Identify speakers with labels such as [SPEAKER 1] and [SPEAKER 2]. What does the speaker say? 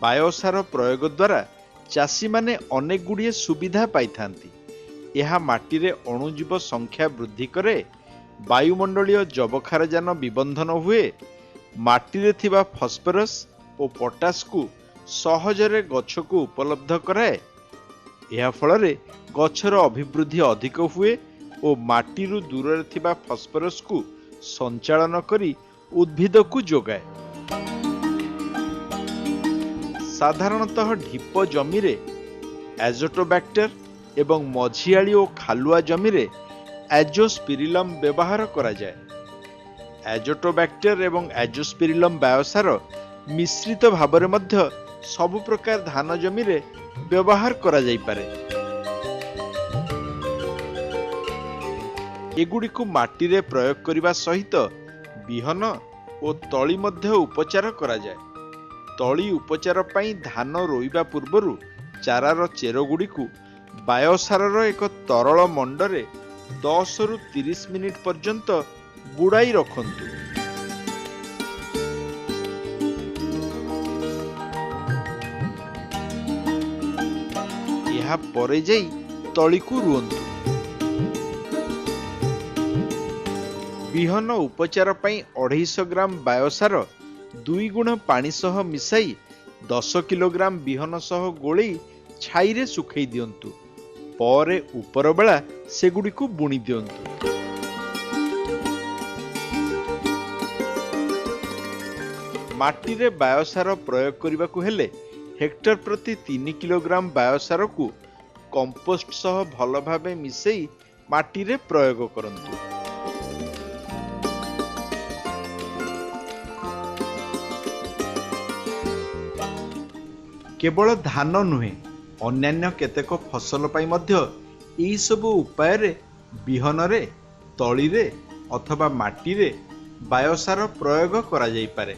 [SPEAKER 1] ବାୟୋସାର ପ୍ରୟୋଗ ଦ୍ୱାରା ଚାଷୀମାନେ ଅନେକ ଗୁଡ଼ିଏ ସୁବିଧା ପାଇଥାନ୍ତି। ଏହା ମାଟିରେ ଅଣୁଜୀବ ସଂଖ୍ୟା ବୃଦ୍ଧି କରେ, ବାୟୁମଣ୍ଡଳୀୟ ଯବକ୍ଷାରଜାନ ବିବନ୍ଧନ ହୁଏ, ମାଟିରେ ଥିବା ଫସ୍ଫରସ୍ ଓ ପଟାସକୁ ସହଜରେ ଗଛକୁ ଉପଲବ୍ଧ କରାଏ। ଏହା ଫଳରେ ଗଛର ଅଭିବୃଦ୍ଧି ଅଧିକ ହୁଏ ଓ ମାଟିରୁ ଦୂରରେ ଥିବା ଫସ୍ଫରସ୍କୁ ସଞ୍ଚାଳନ କରି ଉଦ୍ଭିଦକୁ ଯୋଗାଏ। ସାଧାରଣତଃ ଢିପ ଜମିରେ ଆଜୋଟୋବ୍ୟାକ୍ଟର ଏବଂ ମଝିଆଳି ଓ ଖାଲୁଆ ଜମିରେ ଆଜୋସ୍ପିରିଲମ୍ ବ୍ୟବହାର କରାଯାଏ। ଆଜୋଟୋବ୍ୟାକ୍ଟର ଏବଂ ଆଜୋସ୍ପିରିଲମ୍ ବାୟୋସାର ମିଶ୍ରିତ ଭାବରେ ମଧ୍ୟ ସବୁ ପ୍ରକାର ଧାନ ଜମିରେ ବ୍ୟବହାର କରାଯାଇପାରେ। ଏଗୁଡ଼ିକୁ ମାଟିରେ ପ୍ରୟୋଗ କରିବା ସହିତ ବିହନ ଓ ତଳି ମଧ୍ୟ ଉପଚାର କରାଯାଏ। ତଳି ଉପଚାର ପାଇଁ ଧାନ ରୋଇବା ପୂର୍ବରୁ ଚାରାର ଚେରଗୁଡ଼ିକୁ ବାୟୋସାରର ଏକ ତରଳ ମଣ୍ଡରେ 10ରୁ 30 ମିନିଟ୍ ପର୍ଯ୍ୟନ୍ତ ବୁଡ଼ାଇ ରଖନ୍ତୁ। ଏହା ପରେ ଯାଇ ତଳିକୁ ରୁଅନ୍ତୁ। ବିହନ ଉପଚାର ପାଇଁ 250 ଗ୍ରାମ ବାୟୋସାର 2 ଗୁଣ ପାଣି ସହ ମିଶାଇ 10 କିଲୋଗ୍ରାମ ବିହନ ସହ ଗୋଳେଇ ଛାଇରେ ଶୁଖେଇ ଦିଅନ୍ତୁ। ପରେ ଉପରବେଳା ସେଗୁଡ଼ିକୁ ବୁଣି ଦିଅନ୍ତୁ। ମାଟିରେ ବାୟୋସାର ପ୍ରୟୋଗ କରିବାକୁ ହେଲେ ହେକ୍ଟର ପ୍ରତି 3 କିଲୋଗ୍ରାମ ବାୟୋସାରକୁ କମ୍ପୋଷ୍ଟ ସହ ଭଲ ଭାବେ ମିଶାଇ ମାଟିରେ ପ୍ରୟୋଗ କରନ୍ତୁ। କେବଳ ଧାନ ନୁହେଁ, ଅନ୍ୟାନ୍ୟ କେତେକ ଫସଲ ପାଇଁ ମଧ୍ୟ ଏହିସବୁ ଉପାୟରେ ବିହନରେ, ତଳିରେ ଅଥବା ମାଟିରେ ବାୟୋସାର ପ୍ରୟୋଗ କରାଯାଇପାରେ।